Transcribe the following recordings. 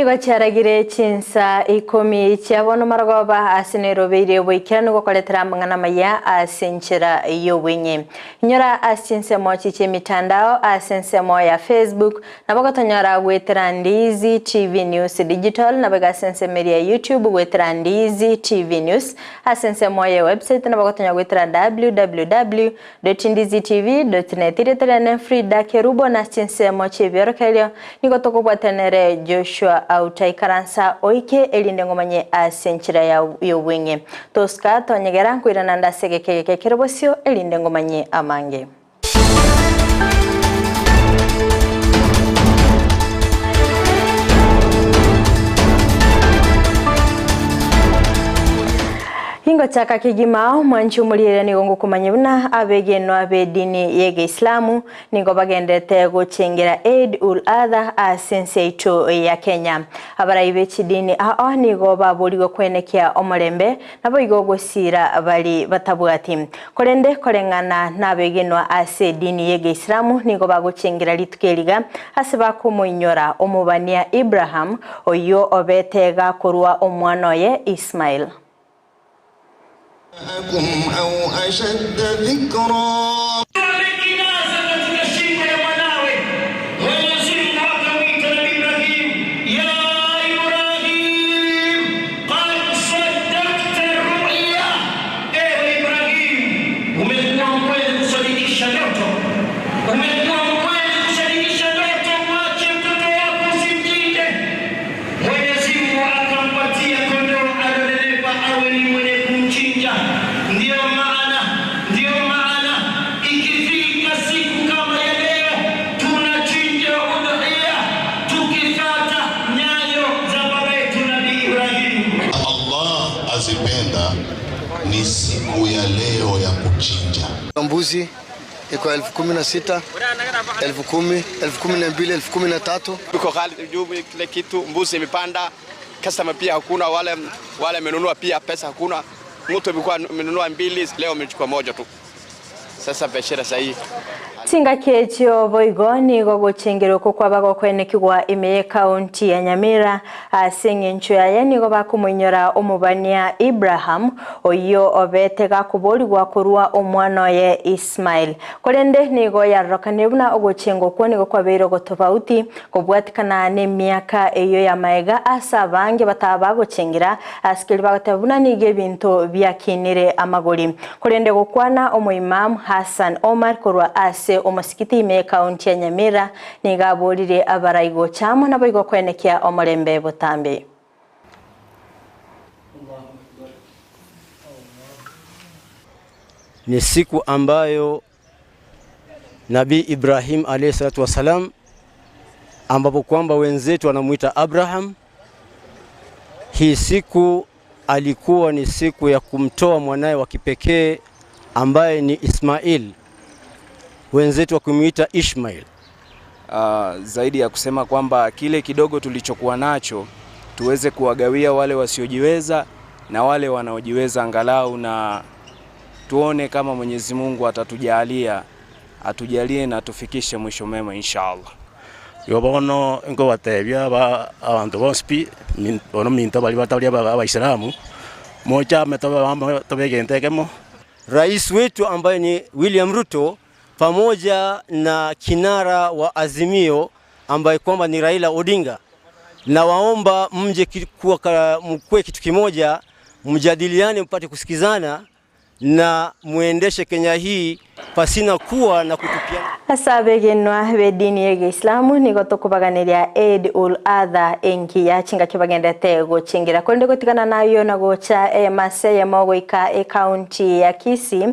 Nigo chiaragire chinsa ikomi chia bono marogoba ase Nairobi boikeranu gokoretera amang'ana amaya ase enchera y'obweng'e. Inyora ase chinsemo chi chi'emitandao ase ensemo ya Facebook, nabo gotonyora goetera Ndizi TV News Digital, nabo iga ase ensemo eria ya YouTube goetera Ndizi TV News, ase ensemo ye website nabo gotonyora goetera www. Dotindizitv.net Erieta riane Frida Kerubo na ase chinsemo chi'ebiorokererio nigo tokobwatanere Joshua Auta ikaransa oike erinde ngomanye ase enchera y'obweng'e. Tosika tonyegera nkoirana nde ase egeka egeke kere bosio erinde ngomanye amange. Ingochaka kegima omwanchi omorieria nigo ngokomanya buna abegenwa b'edini y'Egeislamu nigo bagenderete gochengera Eid ul Adha ase ense yaito ya Kenya. Abarai be chidini ao nigo baborigwe kwenekia omorembe naboigo gosiira bari batabwati. Korende koreng'ana nabegenwa ase edini y'Egeislamu nigo bagochengera rituko eriga ase bakomoinyora omobania Ibraham oyio obete gakorua omwana oye Ismail. Amejilaza katika shingo ya mwanawe. Mwenyezi Mungu akamwita Nabii Ibrahim, ya Ibrahim, qad saddakta ruya, ewe Ibrahim, umekuwa mkweli kusadikisha ndoto, umekuwa mkweli kusadikisha ndoto, mwache mtoto wako usimchinje. Mwenyezi Mungu akampatia kondoo alionenepa awe ni mwenye kumchinja. Ndiyo maana, ndiyo maana ikifika siku kama ya leo tunachinja udhiya tukifata nyayo za baba yetu Nabii Ibrahim. Allah azipenda ni siku ya leo ya kuchinja. Mbuzi iko 16,000, 10,000, 12,000, 13,000. Iko ghali juu kile kitu, mbuzi imepanda, customer pia hakuna, wale wale amenunua pia pesa hakuna. Mtu amekuwa amenunua mbili, leo amechukua moja tu. Sasa biashara sasa Chingaki echio boigo nigo gochengerwa okwo kwaba gokwenekigwa ime y'ekaunti ya Nyamira ase eng'encho yaye nigo bakomoinyora omobania Ibraham oyio obete gakoborigwa korwa omwana oye Ismail. Korende nigo yarorokanire buna ogochenga okwo nigo kwabeire ogotofauti kobwatikana nemiaka eyio y'amaega ase abange bataba bagochengera ase keria bagoteba buna nigo ebinto biakinire amagori. Korende gokwana Omoimamu Hassan Omar korwa ase omosigiti ime y'ekaunti ya Nyamira nigo aborire abarai gocha amo naboigo koenekia omorembe botambe. Ni siku ambayo Nabii Ibrahim alayhi salatu wassalam, ambapo kwamba wenzetu wanamuita Abraham, hii siku alikuwa ni siku ya kumtoa mwanaye wa kipekee ambaye ni Ismail, wenzetu wakimuita Ishmail. Zaidi ya kusema kwamba kile kidogo tulichokuwa nacho tuweze kuwagawia wale wasiojiweza na wale wanaojiweza angalau, na tuone kama Mwenyezi Mungu atatujalia, atujalie na tufikishe mwisho mema inshallah. Igo bono nkobatebia ba abanto bonsi pi, bono minto baria batari abaisilamu, mochame tobe amo tobe egento ekemo. Rais wetu ambaye ni William Ruto pamoja na kinara wa Azimio ambaye kwamba ni Raila Odinga, na waomba mje mkuwe kitu kimoja, mjadiliane mpate kusikizana na muendeshe Kenya hii pasina kuwa na kutupiana. Ase abegenwa b'edini y'Egeislamu nigo tokobaganeria Eid ul Adha engiya chingaki bagendete gochengera korende gotigana nayo na gocha emase eyemo goika ekaunti ya Kisii.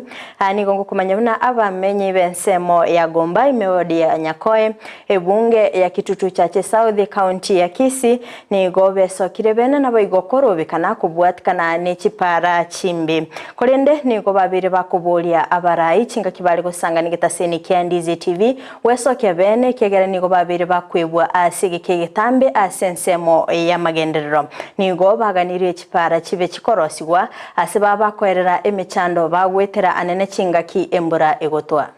Nigo ngokomanya buna abamenyi b'ensemo ya Gomba ime ward ya Nyakoe ebunge ya Kitutu Chache South kaunti ya Kisii nigo besokire bene nabo igokorobekana kobwatikana nechipara chimbe korende nigo babere bakoboria abarai chingaki bari gosanga nigetaseni kia Ndizi TV wesokia bene kiegera nigo babere bakwebwa ase geke getambe ase ensemo ya magenderero nigo baganirie chipara chibe chikorosigwa ase babakoerera emechando bagwetera anene chingaki embura egotwa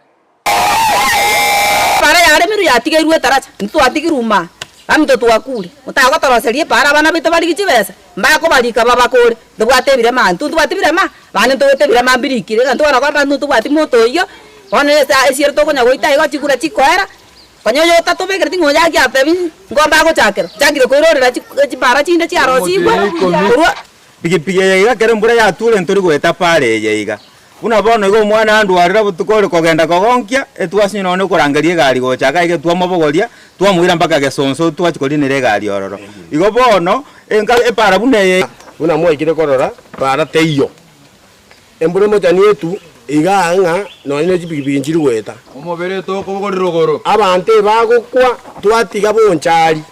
Bara yaremirwe yatigeirwe etaracha, ntitwatigirwe ma. Baminto twakure, motagotoroseria epaara abana baito barigie chibesa, mbakobarika babakore, ntobwate ebirema intwe ntobwati birema, bande ntobwate ebirema mbirikire ng'a ntogana korora intwe ntobwati monto oyio, bono ase esiero tokonya goita igo chikura chikoera, konya oyo otatobekereti ng'a oyo akia atebi nigo mbagochakera, nchakire koirorera chipara chinde chiarosigwe korwa. Pigipigi eye iga ekero embura yature ntori goeta para eye iga. Buna bono iga omwana andwarire botuko ore kogenda kogonkia, etwasinywa nonya nokorangeria egari gocha iga iga twamobogoria, twamoira mpaka gesonso twachia korinera egari ororo. Igo bono, enka epara buna eye. Buna mwaikire korora, para teiyo. Embura emochani etu igaa ng'a nonya ne chipigipigi nchiri goeta. Omobere tokobogori rogoro. Abanto ebagokwa twatiga bonchari,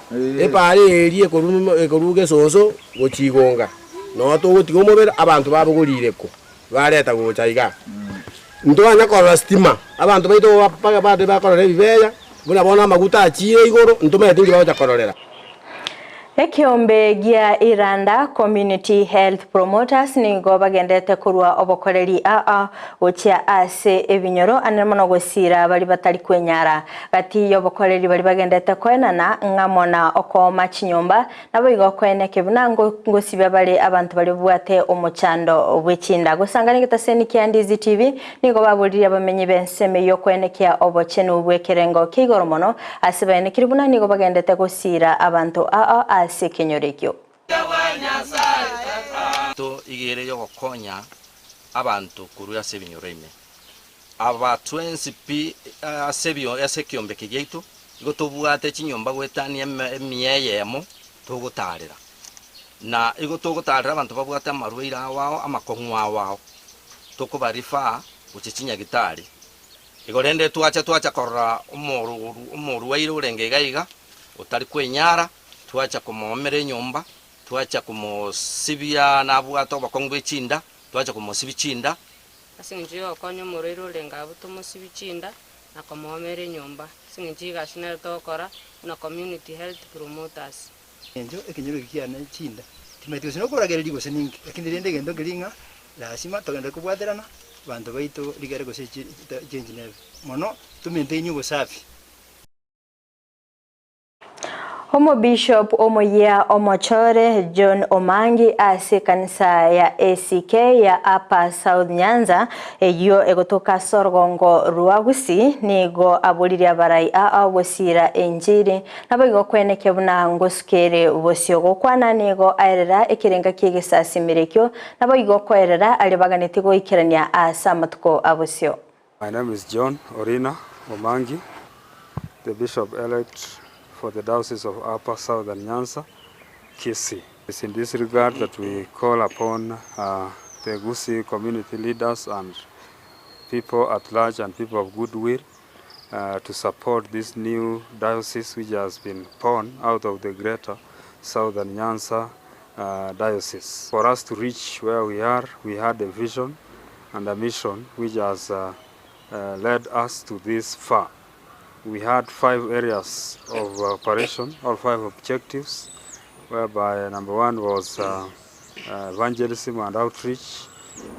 epaara eria ekorwa gesonso gochia igonga, noo togotiga omobere abanto babogorire ko bareta gocha igaa. Ntwanya korora stima, abanto baito bande bakorora ebibeya, buna bono amaguta achiire igoro, ntomanyeti nki bagocha kororera. Ekeombe gia Iranda Community Health Promoters nigo bagenderete korwa obokoreri aa gochia ase ebinyoro ande mono gosiira baria batari kwenyara. Gati y'obokoreri baria bagenderete koenana ng'amo na okooma chinyomba naboigo koeneke buna ngosibia bare abanto baria babwate omochando bw'echinda. Gosangana egetaseni kia Ndizi TV Nigo baboririe abamenyi b'ensemo eyio koenekia obochenu bw'ekerengo kia igoro mono ase baenekire buna nigo bagendete gosiira abanto ao ase ekenyoro ekio. To igere y'ogokonya abanto korwa ase ebinyoro ime. Aba twensi pi ase ase ekiombe eke giaito, igo tobwate chinyomba goetania emia eyemo togotaarera. Na igo togotaarera abanto babwate amarwaire ao ao, amakong'u ao ao. Tokobarifa gochia chinyagitari. Igo rende twacha twacha korora omorwaire orenge iga iga, otari kwenyara, twacha komoomera enyomba, twacha komosibia nabwate obokong'u bwe chinda, twacha komosibia chinda. Ase engencho y'ogokonya omorwaire orenge abwo tomosibie chinda na komoomera enyomba. Ase engencho y'egasi nere togokora buna community health promoters. Engencho ekenyoro eke kiane chinda, timanyeti gose nokoragereria gose ninki, lakini rende egento nkeri ng'a lasima togenderere kobwaterana abanto baito rigere gose change nebe mono to maintain obosafi. Omobishop omoyia omochore John Omangi ase ekanisa ya ACK ya Upper South Nyanza eyio egotoka ase orogongo rwa Gusii nigo aboririe abarai aa gosiira enchiri Naboigo kweneke buna ngosukere bosio gokwana nigo aerera ekerenga ki'egesasimero ekio, naboigo koerera aria baganetie goikerania aase amatuko a bosio. My name is John Orina Omangi, the Bishop-elect for the Diocese of Upper Southern Nyanza, Kisii. It's in this regard that we call upon uh, the Gusii community leaders and people at large and people of goodwill uh, to support this new diocese which has been born out of the greater Southern Nyanza uh, diocese. For us to reach where we are, we had a vision and a mission which has uh, uh, led us to this far. We had five areas of operation, or five objectives, whereby number one was uh, uh, evangelism and outreach.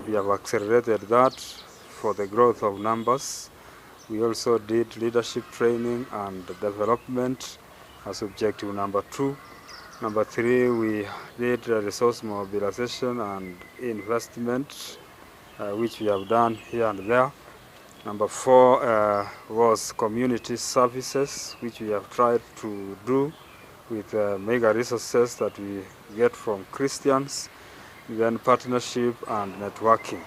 We have accelerated that for the growth of numbers. We also did leadership training and development as objective number two. Number three, we did resource mobilization and investment, uh, which we have done here and there. Number four uh, was community services, which we have tried to do with uh, mega resources that we get from Christians, then partnership and networking.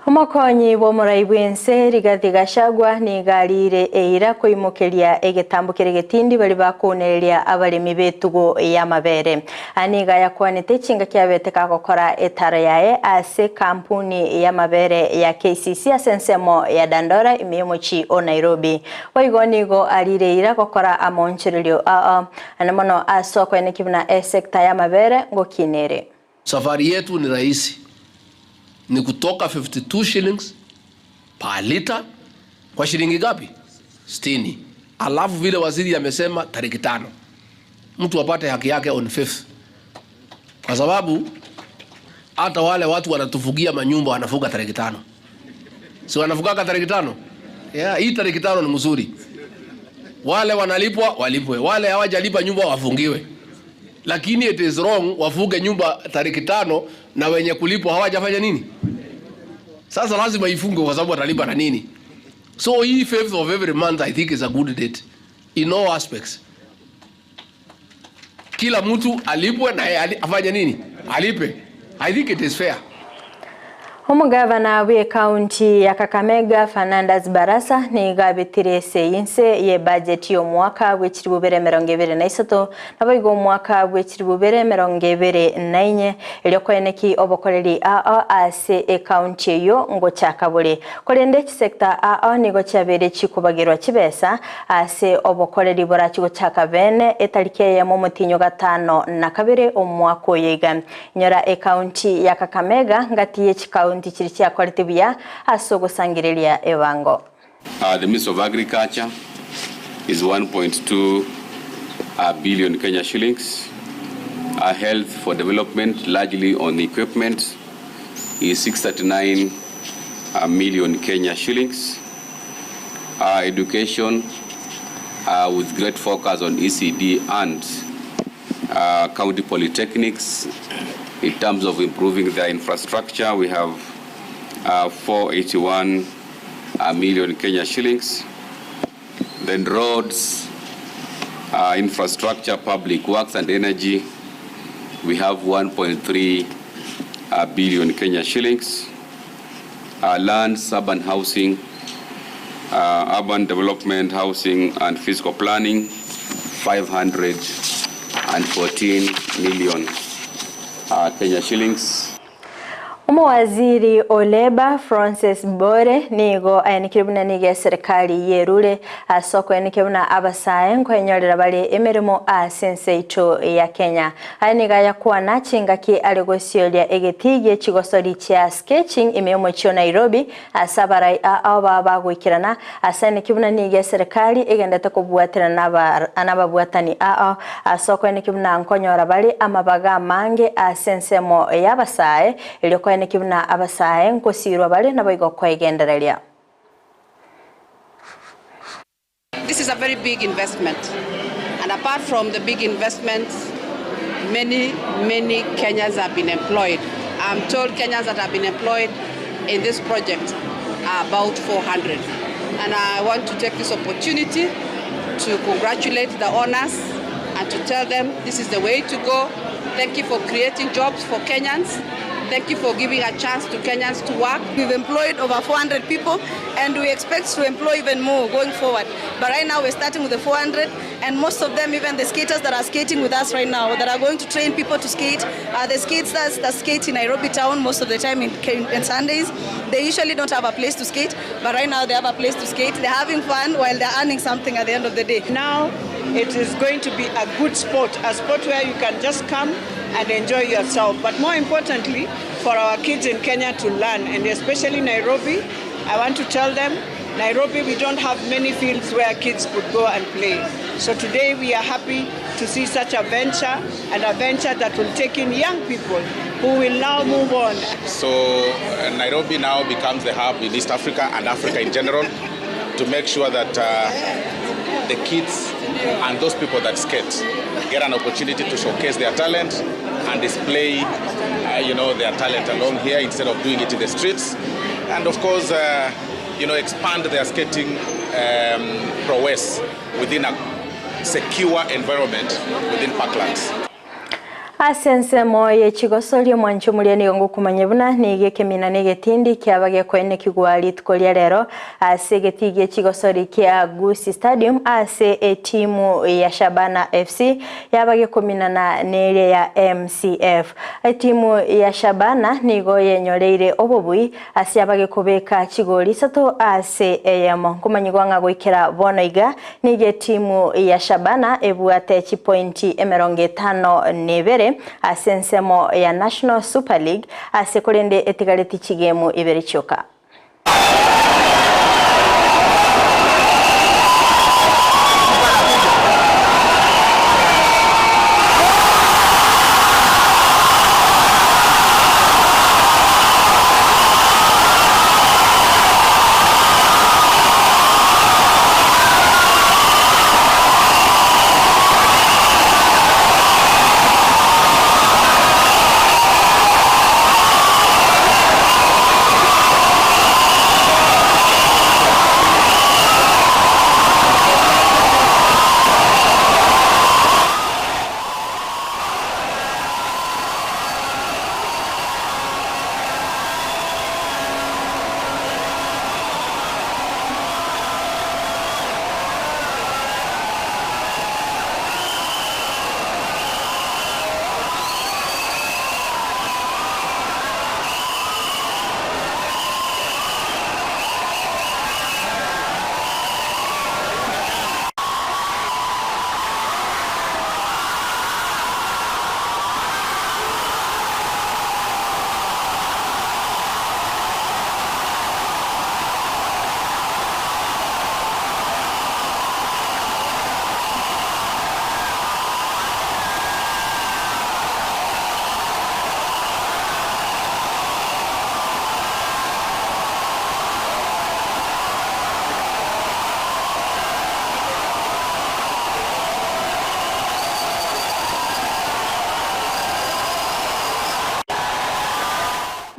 Omokonyi bw'omorai bw'ense Rigathi Gachagua nigo ariire eira koimokeria egetambo kere getindi baria bakounereria abaremi b'etugo y'amabere. Aya nigo ayakwanete chingaki abete kagokora etaro yaye ase ekampuni y'amabere ya KCC ase ensemo ya Dandora ime y'omochie o Nairobi. Boigo nigo ariire eira gokora amaonchorerio ao ande mono ase okoenekia buna esecta y'amabere ngokina ere. Safari yetu ni rahisi, ni kutoka 52 shillings per liter kwa shilingi ngapi? Sitini. Alafu vile waziri amesema tariki tano mtu apate haki yake on fifth, kwa sababu hata wale watu wanatufugia manyumba wanafuga tariki tano, si wanafugaga tariki tano? Yeah, hii tariki tano ni mzuri. Wale wanalipwa walipwe, wale hawajalipa nyumba wafungiwe. Lakini it is wrong wafunge nyumba tariki tano na wenye kulipwa hawajafanya nini? Sasa lazima ifungwe kwa sababu watalipa na nini? So hii fifth of every month I think is a good date in all aspects. Kila mtu alipwe na yeye afanye nini? Alipe. I think it is fair. Omogavana bw'ekaunti ya Kakamega Fernandas Barasa nigo abetire ase inse y'ebudget y'omwaka bw'echiribu bibere emerongo ebere na isato naboigo omwaka bw'echiribu bibere emerongo ebere na inye erio koeneki obokoreri ao ase ekaunti eyio ngochaka bore. Korende chisector ao nigo chiabeire chikobagerwa chibesa ase obokoreri borachi gochaka bene etariki eyemo omotinyo gatano na kabere omwaka oyo iga. Nyora ekaunti ya Kakamega ngati ye chikaunti chiria chiakorete buya ase ogosangereria ebango. The Ministry of Agriculture is 1.2 billion Kenya shillings. Health for development, largely on equipment, is 639 million Kenya shillings. Education, with great focus on ECD and county polytechnics, in terms of improving their infrastructure, we have 481 million Kenya shillings. Then roads, infrastructure, public works and energy, we have 1.3 billion Kenya shillings. Land, urban housing, urban development, housing and physical planning, 514 million Kenya shillings. Omowaziri o Labour Francis Bore nigo ayanekire buna nigo eserikali yerure ase okoenekia buna abasae nkoenyorera bare emeremo ase ense yaito ya Kenya. Aya nigo ayakwana chingaki are gosioria egetii gie chigosori chia sketching ime y'omochie o Nairobi ase abarai ao baba bagoikerana ase ayanekire buna nigo eserikali egendete kobwaterana nababwatani ao ase okoenekia buna nkonyora bare amabaga amange ase ensemo y'abasae erio koenekia buna abasae nkosirwa bare naboigo koegendereria. This is a very big investment, and apart from the big investment, many, many Kenyans have been employed. I'm told Kenyans that have been employed in this project are about 400. And I want to take this opportunity to congratulate the owners and to tell them this is the way to go. Thank you for creating jobs for Kenyans. Thank you for giving a chance to Kenyans to work. We've employed over 400 people and we expect to employ even more going forward. But right now we're starting with the 400, and most of them, even the skaters that are skating with us right now, that are going to train people to skate, the skaters that skate in Nairobi town most of the time in Sundays, they usually don't have a place to skate, but right now they have a place to skate. They're having fun while they're earning something at the end of the day. Now it is going to be a good sport, a sport where you can just come and enjoy yourself. But more importantly, for our kids in Kenya to learn, and especially Nairobi, I want to tell them, Nairobi, we don't have many fields where kids could go and play. So today we are happy to see such a venture, and a venture that will take in young people who will now move on. So Nairobi now becomes the hub in East Africa and Africa in general to make sure that the kids and those people that skate get an opportunity to showcase their talent and display their talent along here instead of doing it in the streets. And of course, expand their skating prowess within a secure environment within parklands. Ase ensemo ye chigosoria omwancho omoria nigo ngokumanya buna nigo ekemina na egetindi kiaba gekoenekigwa rituko ria rero ase egetii gie chigosori kia Gusii Stadium ase etimu ya Shabana FC yaba gekominana na eria ya MCF. Etimu ya Shabana nigo yenyoreire obobui ase yaba gekobeka chigori isato ase eyemo. Nkomanyigwa ng'a goikera bono iga nigo etimu ya Shabana ebwate chipointi emerongo etano na ebere ase ensemo ya National Super League ase korende etigareti chigemu ibere chioka.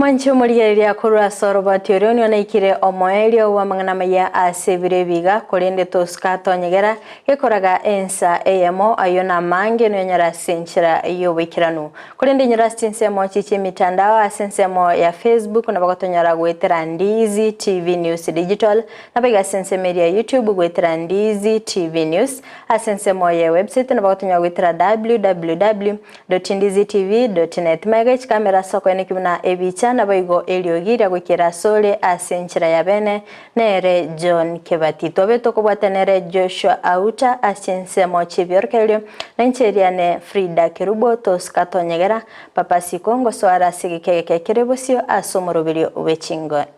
Mwanche omorigereria korwa ase oroboti oria onio naikire omoerio bw'amang'ana amaya ase ebiro ebi iga, korende tosuka tonyegera gekoraga ensa eyemo, ayio namange noyonyore ase enchera y'oboikeranu. Korende inyora ase chinsemo chi chi'emitandao ase ensemo ya Facebook nabo gotonyora goetera Ndizi TV News Digital, nabo iga ase ensemo eria ya YouTube goetera Ndizi TV News, ase ensemo ye website nabo gotonyora goetera www. Ndizitv.net. Magega chikamera ase okoeneki buna ebicha, naboigo eriogi riagoikera asore ase enchera ya bene, nere John Kebati. Twabe tokobwata nere Joshua Auta ase ensemo chi'ebiorokererio, na inche eriane Frida Kerubo tosuka tonyegera, Papa Siko ngosoare ase egeka egeke kere bosio ase omoroberio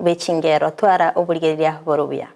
bw'echingero. Twara oborigereria bore obuya.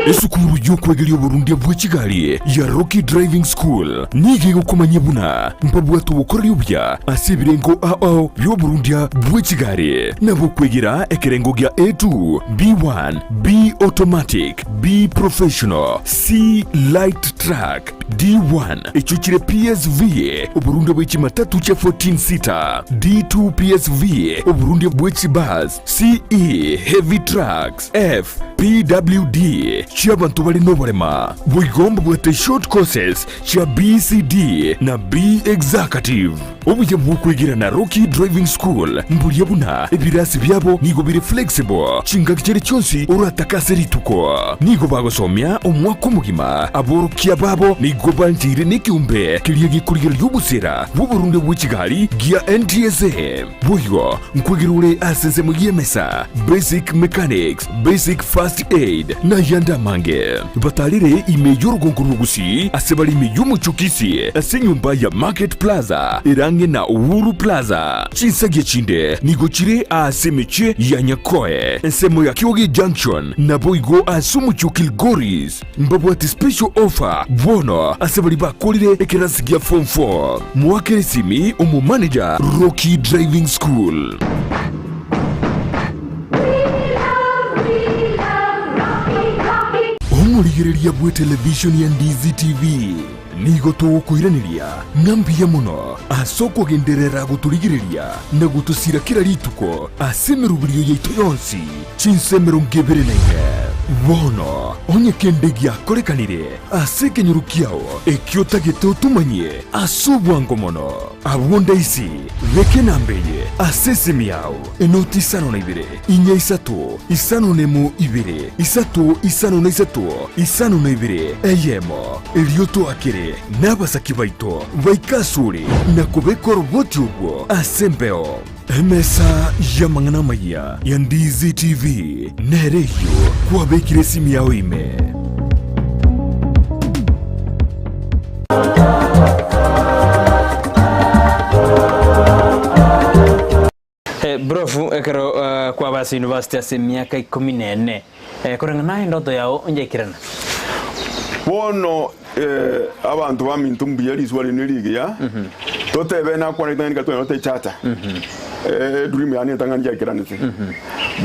Esukuru y'okwegeria oborundia bwe chigari ya Rocky Driving School nigo egokomanyia buna mbabwate obokoreri obuya ase ebirengo ao ao bi'oborundia bwe chigari na bokwegera ekerengo gia A2, B1, B Automatic, B Professional, C Light Truck, D1 echio chire PSV, oborundia bwe chimatatu chia 14 seater, D2 PSV, oborundia bwe chibus, CE Heavy Trucks, F PWD chi'abanto bare noborema. Boigo mbabwate short courses chia BCD na B Executive. Obuya bw'okwegera na Rocky Driving School mburia buna ebirasi biabo nigo bire flexible chingaki chiria chionsi oratake ase rituko. Nigo bagosomia omwaka omogima, aborokia babo nigo bancheire nekeombe keria gekorigereria obosera bw'oborundia bwe chigari gia NTSA. Boigo nkwegera ore ase ensemo y'emesa, basic mechanics, basic first aid, na ayande amange. Batarire ime y'orogongo rwa Gusii ase bare ime y'omochie o Kisii ase enyomba ya Market Plaza ere ang'e na Uhuru Plaza. Chinsagia chinde nigo chire aase emechie ya Nyakoe, ensemo ya Kioge Junction, naboigo ase omochie o Kilgoris. Mbabwate special offer bono ase baria bakorire ekerasi gia form 4. Moakere esimi omomanager Rocky Driving School. Omorigereria bw'etelevishoni ya Ndizi TV, nigo togokoiraneria ng'a mbuya mono ase okogenderera gotorigereria na gotosira kera rituko ase emeroberio yaito yonsi chinsa 24. Bono onye kende giakorekanire ase ekenyoro kiao ekio otagete otomanyie ase obwango mono, abwo ndaisi beka enamba eye ase esimi yao, Enoti isano na ibere, inya isato, isano nemo ibere, isato isano na isato, isano na ibere, eyemo. Erio toakere nabasaki baito baike asore na kobeka oroboti obwo ase embeo. Emesa y'amang'ana amayia ya Ndizi TV nere eyio kwabekire esimi yao ime. Prof ekero kwaba ase university ase emiaka ikomi na ene, koreng'ana naye endoto yao onyaikirana? Bono abanto baminto mbuya risuba rino rigiya, totebe nakwana ritang'ani ekero twanyora techata. Edream yane etang'ani yaikeranete.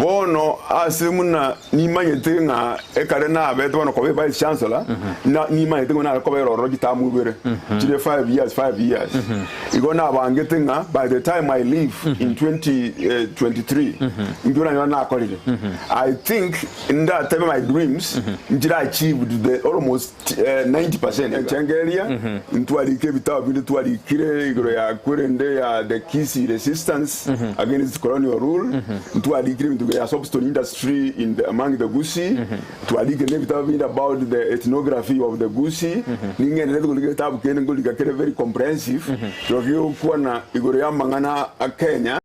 Bono ase buna nimanyete ng'a ekare nabete bono koba evice chancellor, na nimanyete ng'a nare kobera ororo chitamu ibere, chire 5 years, 5 years. Igo nabangete ng'a by the time I leave in 2023, intwe nanyora nakorire. I think ndatebe my dreams nchire achieved the almost 90%. Echengereria, ntwarike ebitabu binde twarikire igoro ya kwerende ya the Kisii resistance against colonial rule, ntwarikire ebinto igoro ya soapstone industry in the, among the Gusii, twarikire na ebitabu binde about the ethnography of the Gusii, ning'endererete korika egetabu kende nkorika kere very comprehensive, kero kegokwana igoro y'amang'ana a Kenya.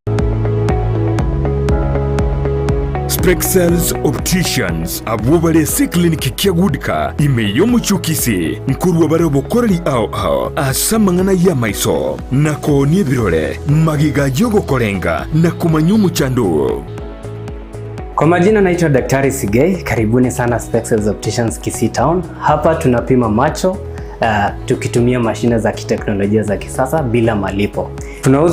Spexels Opticians abwo bare ase eclinic kia Goodcar ime y'omochie o Kisii nkorua bare obokoreri ao ao ase amang'ana y'amaiso na koonia ebirore, magega y'ogokorenga na komanya omochando oo. Kwa majina naitwa Daktari Sigei, karibuni sana Spexels Opticians Kisii Town. Hapa tunapima macho tukitumia mashine za kiteknolojia za kisasa bila malipo. Tunauza